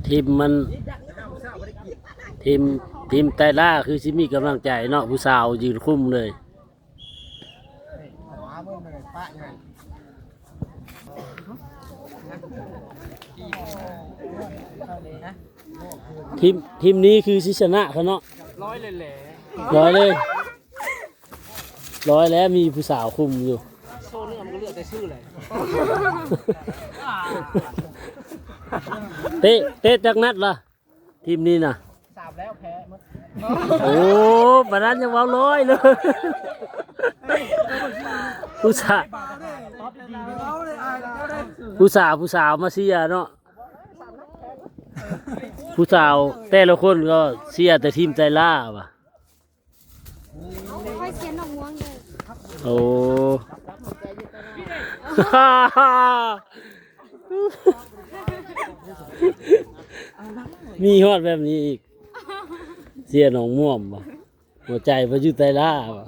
ທີມມັນ ທີມ ທີມໄຕລ່າຄືຊິມີກຳລັງໃຈເນາະ ຜູ້ສາວຢືນຄຸມເລີຍ. ທີມ ທີມນີ້ຄືຊິຊະນະເຂົາເນາະ. ຮ້ອຍເລີຍແຫຼະ ຮ້ອຍເລີຍ ຮ້ອຍແລ້ວ ມີຜູ້ສາວຄຸມຢູ່. ໂຊເນື້ອມັນກໍເຫຼືອແຕ່ຊື່ແຫຼະ. ເຕະ ເຕະຈັກນັດລະ ທີມນີ້ນະ? ສາມແລ້ວ ແພ້ໝົດ. ໂອ້ ປານນັ້ນຍັງເວົ້າຮ້ອຍເລີຍ. ຜູ້ສາ ຜູ້ສາວ ຜູ້ສາວມາເຊຍເນາະ. ຜູ້ສາວແຕ່ລະຄົນກໍເຊຍແຕ່ທີມໄຕລ່າວ່າ. ຂ້ອຍເຊຍໜອງມ່ວງເດີ. ໂອ້ ມີຮອດແບບນີ້ອີກ. ເຊຍໜອງມ່ວງບໍ່? ຫົວໃຈບໍ່ຢູ່ໄຕລ່າບໍ່?